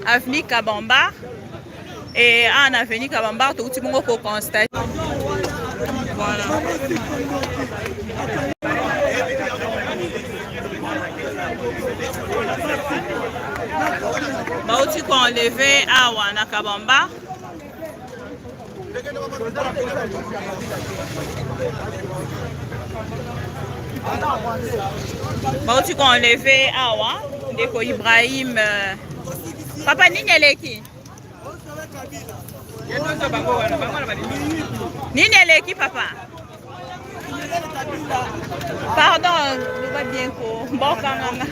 Avenue Kabamba et awa na avenue Kabamba touti bongo ko constate voilà. Bauti ko enlever awa na Kabamba. Bauti ko enlever awa ndeko Ibrahim euh, papa nini eleki nini eleki papa pardon loba bien ko mboka nganga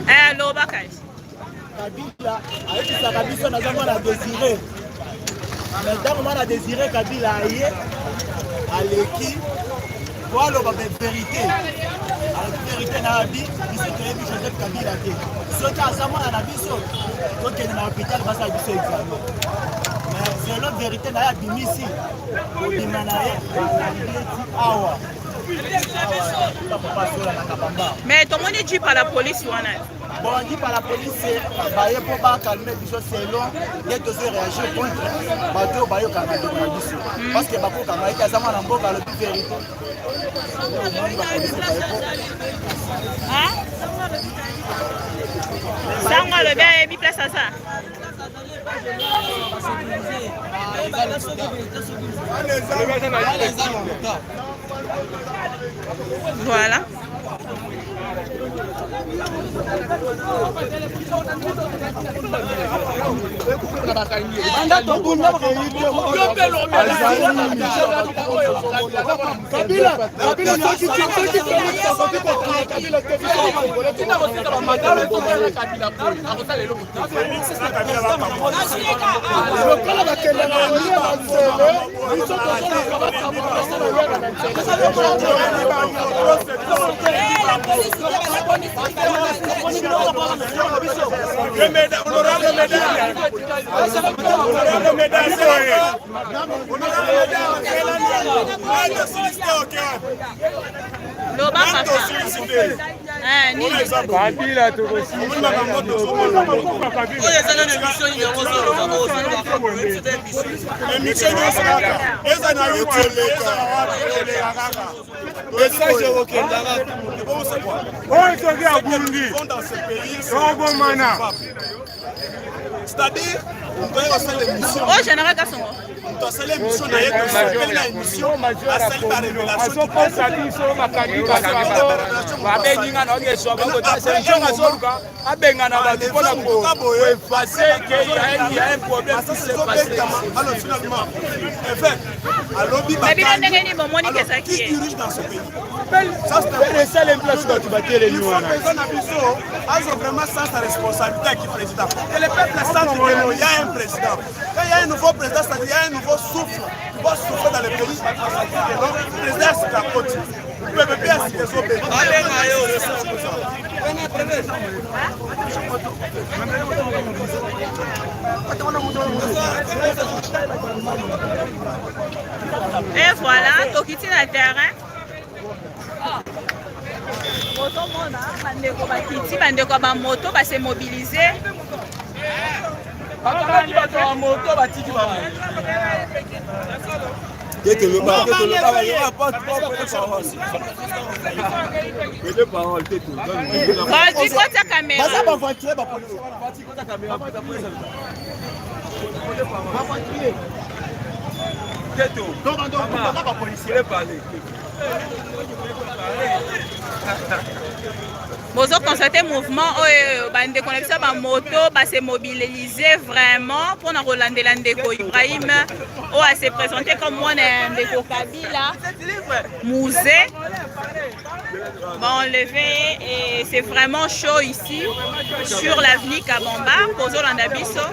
eh loba kasi Kabila ayebisaka biso naza mwana Desire, mais ntango mwana Desire Kabila aye aleki po aloba ba verité verité na abi biso toyebi Joseph Kabila te, soki aza mwana na biso tokende na hôpital basala biso examen, mais selon verité na ye abimisi kobima na ye awa mais tomoni jeep à la police wana. Bon, dit par la police, baye po ba calmer biso selon nde tozo réagir contre bato oyo bayokanga ndeko na biso hmm. parce que bakokanga ye te aza mwana mboka alobi verité omoni bapolisi baye po sango alobi ayebi place aza. Voilà. Kabila, Kabila soki soki Felix akoki kokanga Kabila te biso Lokola bakendaka kolia na nzele, biso tozoluka bakabwana bayaka na nzele. Loba papa. Eh, nini? Kabila tokosilisa. Oyo eza nano émission nini yango émission nyonso kaka eza na youtube eza na wapi eleka kaka message ekokenda kaka. Oyo soki abungi tokobomana. C'est-à-dire moto aye kosala émission. Oh, général Kasongo. Moto asali émission na ye, tosepeli na émission, asali ba révélation. Azokosa biso, bakangi bato yango, babengi nga na ogeswa bango te. Senjongo azoluka abengana bato mpona koeffacer que y a un problème qui s'est passé. Alors finalement, évêque alobi Mais bino ndenge nini bomoni ke ezalaki qui ye? dirige dans ce pays. Ça, c'est un esala place bato batelemi Il faut wana. président na biso azo vraiment sens sa responsabilité qui président. Que le peuple sente qu'il y a un président. Quand il y a un nouveau président, c'est-à-dire il y a un nouveau souffle qui va souffler dans le pays. Donc, le président c'est à côté. Le peuple c'est les autres. Et voilà, tokiti na terrain. Bozomona bandeko bakiti, bandeko ya bamoto base mobilize. Bakangaki bato ya moto, batiki bango. Tete loba, tete loba, loba, porte parole. Porte parole, tete. Vas-y, kota caméra. Baza ba voiture ba police. Teto. Donc donc baza ba policier. Parler. Bozo constate mouvement oyo bandeko na biso ya bamoto base mobilize vraiment mpona kolandela ndeko Ibrahim oyo ase présente comme mwana ya ndeko Kabila Mzee baenlevé et c'est vraiment chaud ici sur l'avenue Kabamba. Kozolanda biso.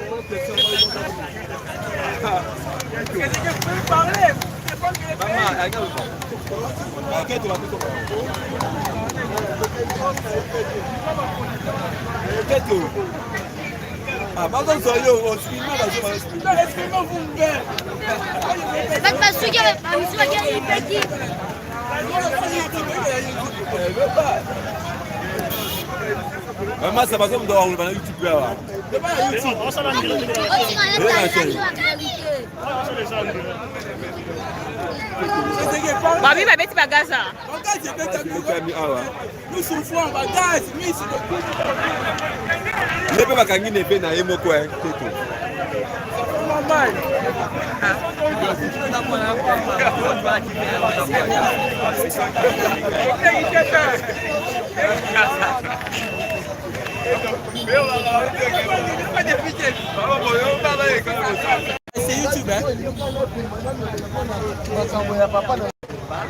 Ah, bazozwa yo osfilme. Bato basuki bamisusu bakei peki. Mama, ça va comme dans le YouTube là. Babi babeti bagaza. Ye mpe bakangi neve na ye moko ya keto. Makambo ya papa na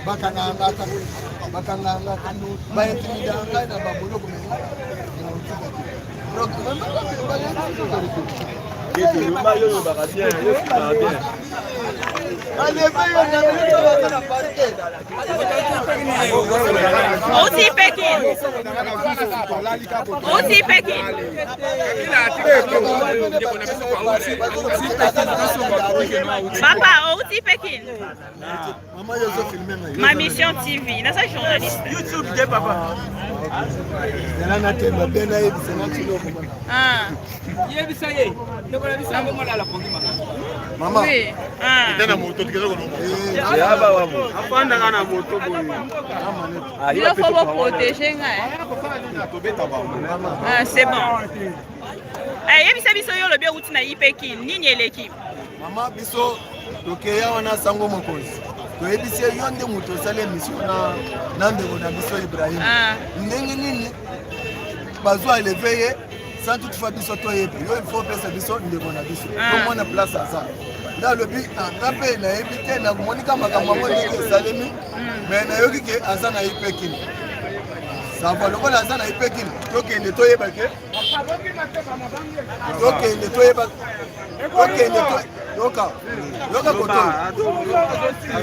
bakanga nga bakanga nga ba intimida ngai na baboloko me Outi Pekin. Outi Pekin. Papa, outi Pekin. Ma mission TV, naza journaliste. YouTube de papa. Zela na temba be na yebisa na tshiloko mana. Ah. Yebisa ye. Ndeko na biso yango mwana ala pongi makasi. Mama. Oui. Ah. Ita na moto tikeza kono. Ya ba wa mo. Afanda na moto boye. Ah, Il faut vous protéger nga. Ah, c'est bon. Eh, yebisa biso yo lobi outi na IPK nini eleki? Mama biso tokeya wana sango mokonzi toyebisi ye yo nde moto osali emission na, na ndeko na biso Ibrahim ah. ndenge nini bazwa eleve ye sans toutefois biso toyebi yo il faut opesa biso ndeko na biso ah. tomona place aza nde alobi anga mpe nayebi te nakomonika makambo yango ndenge esalemi me nayoki ke aza na ipekini sava lokola aza na ipekini tokende toyeba ke tokende toyeba tokende yoka yoka koto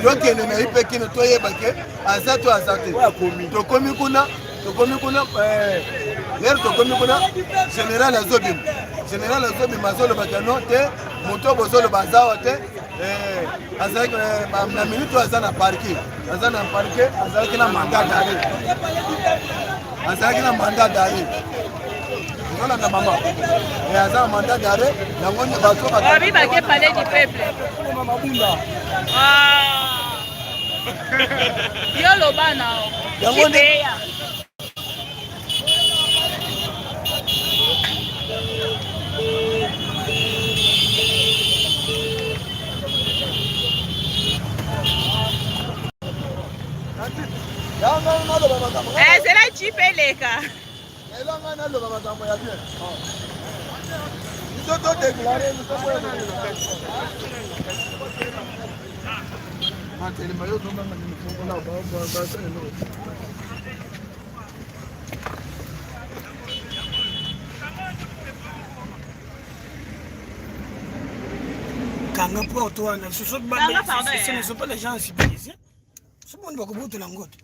tokende na ipe kino toyeba ke aza to aza te tokomi kuna tokomi kuna eh, lere tokomi kuna général azobima général azobima azoloba ke no te moto bozoloba aza awa te eh, azalaki eh, na minute oyo aza na parke aza na parke azalaki na mandat d'arrêt azalaki na mandat d'arrêt ozolanda mama eh, aza na mandat d'arrêt yango nde bato babi bake palais du peuple ah. yo loba na yango nde Eh, zela jipe eleka. Ela ngai naloba makambo ya bien. Biso to déclare biso matelema yo ozobanga nini fongola basala eloko. Kanga porte wana ce ne sont pas les gens civilisés soki bakobotola yango te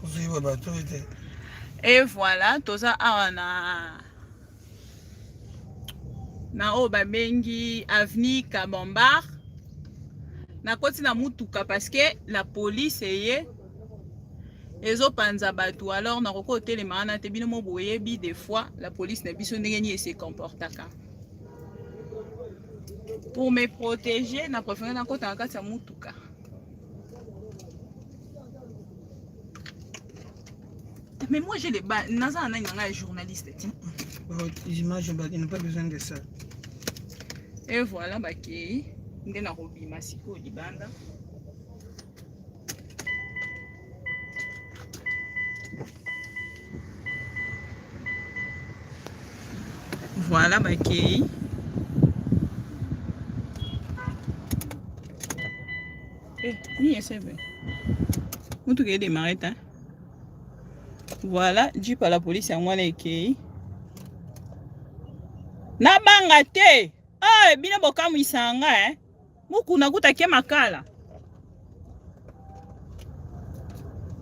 ozoyeba bato te. Et voilà, toza awa na na oyo babengi avenue Kabambar. Nakoti na mutuka parce que la police eye ezopanza bato, alors nakoki kotelema wana te. Bino mo boyebi des fois la police na biso ndenge nini ese comportaka. Pour me protéger, na préféré nakota na kati ya mutuka. Mais moi j'ai les ba naza na nani na ngai journaliste ti. Bon, image il n'a pas besoin de ça. Et voilà bakei nde nakobima sikoyo libanda. Voilà bakei. Eh, nini esebe? Mutuka edemare te. Voilà, jeep à la police yango wana ekei. Nabanga te. Ah, bino bokamwisa nga eh. Mukuna kuta ke makala.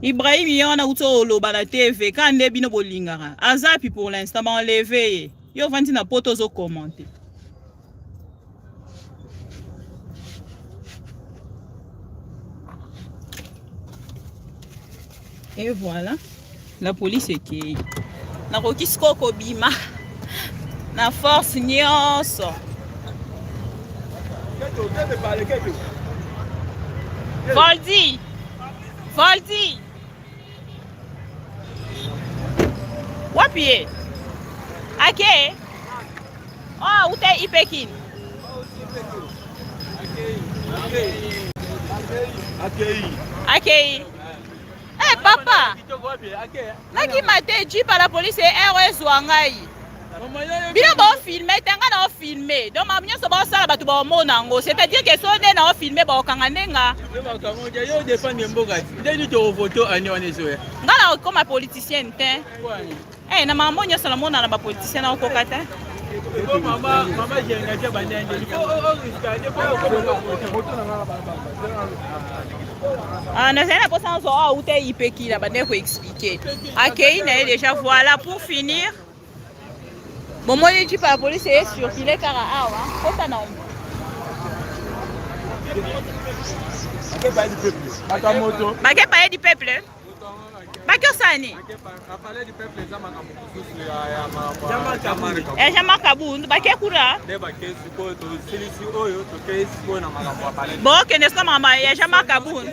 Ibrahim ye wana uti oloba na TV ka nde bino bolingaka. Azapi pour l'instant ba enlever ye. Yo ovandi na poto ozo commenter. Et voilà. La police ekei. Nakoki sikoyo kobima na force nyonso. Voldi! Voldi! Wapi ye? Ake? Oh, uta Ipekin. Akei. Akei. Eh papa. Nakima te jeep la police ero ezwa ngai. Bino bofilme te ngai na ofilme donc makambo nyonso baosala bato baomona yango c'est-à-dire que so nde na ofilme baokanga nde nga ngai na okoma politicienne te Eh, na makambo nyonso namona na bapoliticien nakokoka te. Ah, nazali na mposa nazwa oyo auta ipeki na bandaki koexplike akei na ye déjà voilà pour finir bomoni jipe ya polisi eye circule kaka awa kota na bake paye du peuple baki osala nini ya Jean-Marc Kabund bake kuna bokende siko makambo ya Jean-Marc Kabund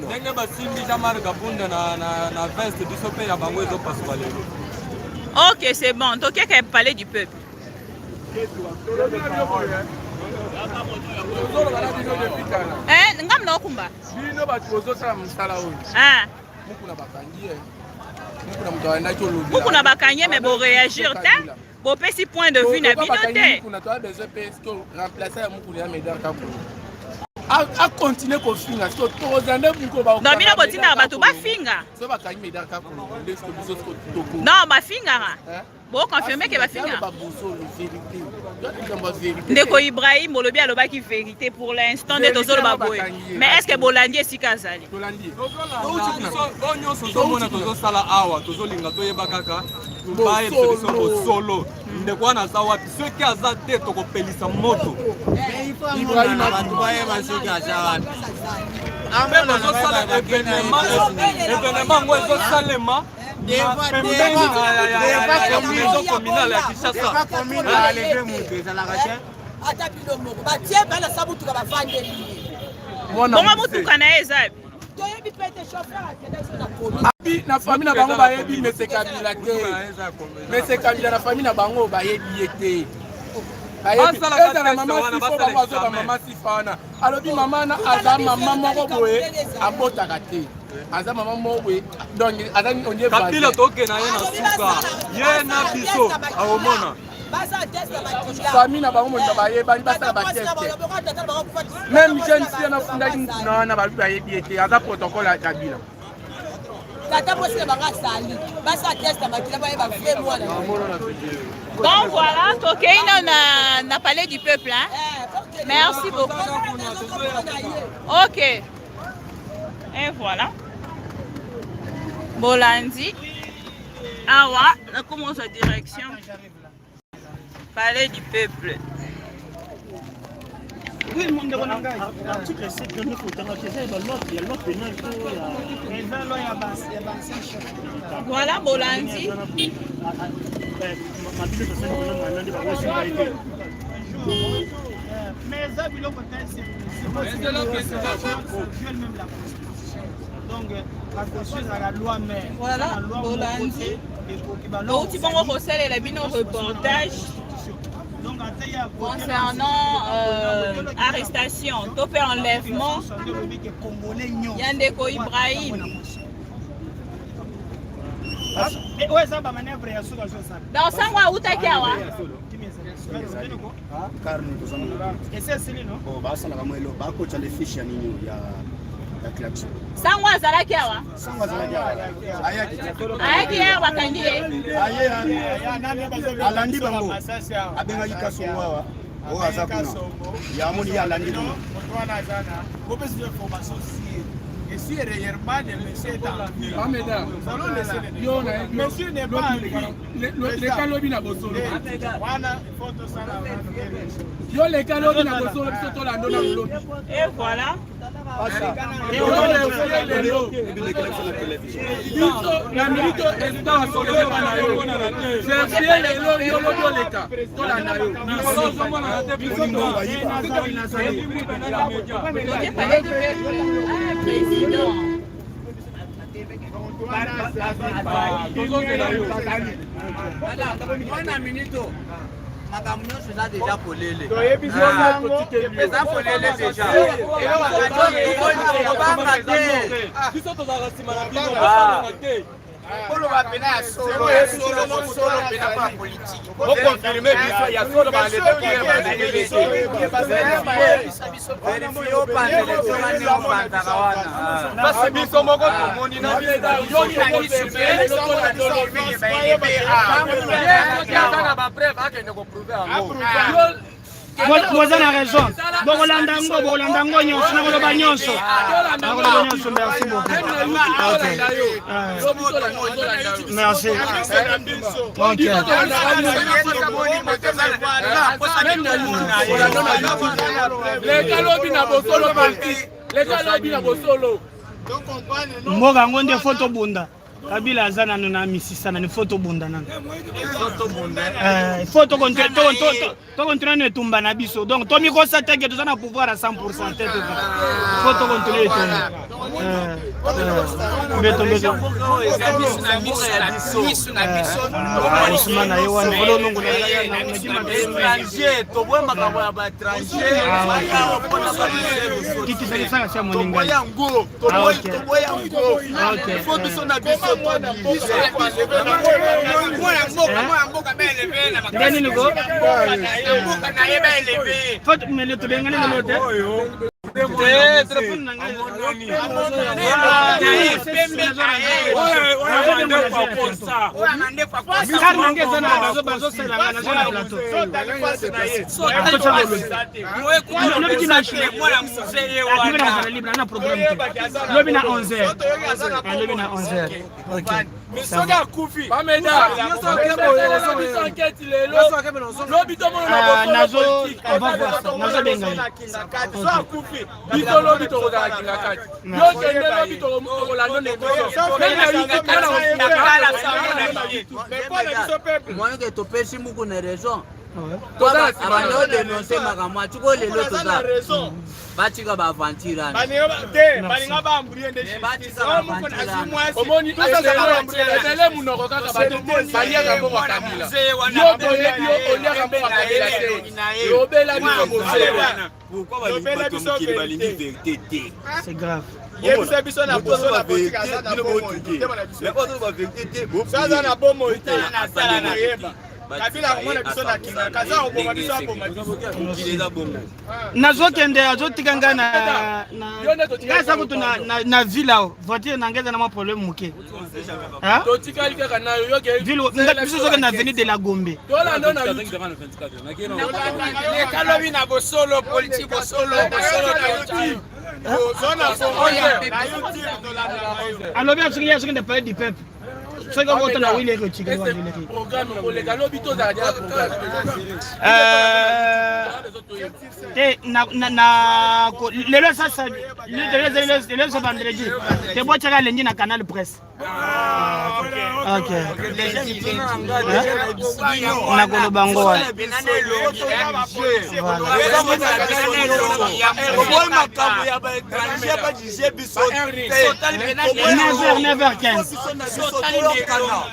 ndenge basimbi Jean-Marc Kabund na veste biso mpe ya bango ezopasuka lelo. Ok, c'est bon, tokeka palais du peuple. Eh, ngambo na okumba bino bato bozosala mosala oyo ah. Mukuna bakangi ye, Mukuna moto abandaki olobi Mukuna bakangi ye, mais boréagir te, bopesi point de vue na bino te. Mukuna toa besoin mpe to remplacer ya Mukuna ya Medar Kakolo akontinue kofinga so tokozala nde mokolo. Donc bino botindaka bato bafinga? So bakangi Medar Kakolo nde siko biso siko toko. Non, bafingaka, boconfirme ke bafinga ndeko Ibrahim olobi alobaki vérité. Pour l'instant nde tozoloba boye, mais est ce que bolandi esika azali? Oyo nyonso ozomona tozosala awa, tozolinga toyeba kaka bayebisa biso bosolo, ndeko wana aza wapi. Soki aza te, tokopelisa moto. Bato bayeba soki aza wapi. Mpe bazosala événement, événement yango ezosalema pembeni ya maison communale ya Kinshasa. Ata bino moko batie bana sa mutuka bavandeli ye. Bongo motuka na ye eza toyebi mpe te, chauffeur akende so na commune. Abi na famille na bango bayebi Mese Kabila te. Mese Kabila na famille na bango bayebi ye te. Ezala mama Sifa, bango azoba mama Sifa wana, alobi mama na aza mama moko boye abotaka te, aza mama moko boye, donc aza ondie. Kabila tokende ye na suka, ye na biso akomona. Famille na bango moto bayebani, basala batest. Même jeune fille nafundaki Mukuna wana, balobi bayebi ye te, aza protocole ya Kabila. Tata mwasi na bango asali, basala test ya makila bayeba vrai mwana. Bon voilà, tokei na palais du peuple, hein? Merci beaucoup. Ok, et voilà, bolandi awa nakomozwa direction palais du peuple. Oui, mon ndeko na ngai. Article 7 nde kotanga eza ya baloi, ya loi pénale to ya eza loi ya baancien chef. Voilà, bolandi. Mabino tosali kuna mwana nde bakosimba ye te. Mais eza biloko te, viole même la constitution. Donc la constitution ezalaka loi mère. Voilà, bolandi, outi bongo kosalela bino reportage concernant arrestation to mpe enlèvement ya ndeko Ibrahim. Oyo eza bamanœuvre ya soki azosala. Donc sango autaki awa. Esi esili no. Basalaka mo elo bakotya le fiche ya nini ya klaxon. Sango azalaki awa. Sango azalaki awa, ayaki. Ayaki awa, bakangi ye. Aye, alandi bango, abengaki Kasongo awa oyo aza kuna, ya amoni ye alandi bango. Bopesi information sire. Si réellement le monsieur est en vie, Ameda, nous allons laisser le yo débat. na Monsieur n'est pas en vie. leka lobi na bosolo. Wana, il faut tout ça. Yo leka lobi na bosolo, biso tolando na lobi. Et voilà. Lelo biso na minute ezita basololoba na yo verifie lelo, yo lobi oleka, tolanda yo. Côté palais du peuple. Ah, président. Tozozela yo. Mwana minito, makambo nyonso eza deja polele, eza polele deja, kobanga te. Biso tozalaka nsima na bino, bosangana te. Koloba pena ya solo, ya solo, solo pena mpo ya politike. Oconfirme biso ya solo, basi biso moko tomoni na biso na bapreuve, akende koprouve yango. Boza na raison, bokolanda yango, bokolanda yango nyonso, nakoloba nyonso, nakoloba nyonso. Merci beaucoup. Ok, merci. Ok. Leka lobi na bosolo politique, leka lobi na bosolo. Mboka yango nde fo tobunda. Kabila aza nano na misisa nani, fo tobunda nano, fo tokontinue nano etumba na biso. Donc tomikosa teke toza na pouvoir à 100 te, fo tokontinue etumba. Mbeto mbeto osima na ye wana olonongo. Étranger, toboya makambo ya baétranger awa mpona. Kikisakisaka sia moninga. Yango toboya yango, fo biso na biso. Nde nini ko fo mele tobengani lelo te, telefone na ngai. Kar na ngai eza na bazosalanga, naza na plateau. Lobi dimanche libre, nazala libre na programme te. Lobi na 11h, lobi na 11h. Ok. Soki akufi, bameda biso enquête lelo, lobi tomona. Nazo, on va voir ça, nazobenga ye. So akufi, biso lobi tokozala kinga kati. Yo kende, lobi tokolanda ndeko. Moyoke topesi muku na raison, abanda odénonce makambo atiko lelo, toza batika baaventure wana. Balinga baembrouiller nde justice. Omoni ebele munoko kaka, bato baliaka mbongo ya Kabila. Yo toyebi yo, oliaka mbongo ya Kabila te, lobela biso bosolo. Pourquoi bato mokili balingi vérité te? C'est grave. Yebisa biso na boso na politique, aza na bomoi vérité te. So aza na bomoi te, oyeba Kabila akomona biso na kinga, kaza akoboma biso, aboma biso. Mokili eza bongo. Nazokende, azotika ngai na ngai eza kutu na ville awa, voiture na ngai eza na mwa problème moke. Totikali kaka na yo. Ville biso ozokende na avenue de la Gombe. Tolanda na Ekalobi na bosolo politike, bosolo, bosolo. Alobi asoki ye azokende palais du peuple, soki okota na wile ekotika. Programme koleka lobi, tozala dia programme. Te, na lelo sasa, lelo eza vendredi te, botiaka lundi na Canal Presse. Ok, nakoloba ngo wana. Oboyi makambo ya baétranger bajuge biso. 9h, 9h15.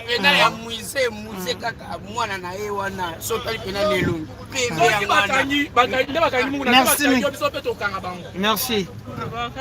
Pena ya musée, musée kaka mwana na ye wana, sotali pena na elongi. Soki bakangi nde bakangi mungu na Merci. biso mpe tokanga bango. Merci. Bon.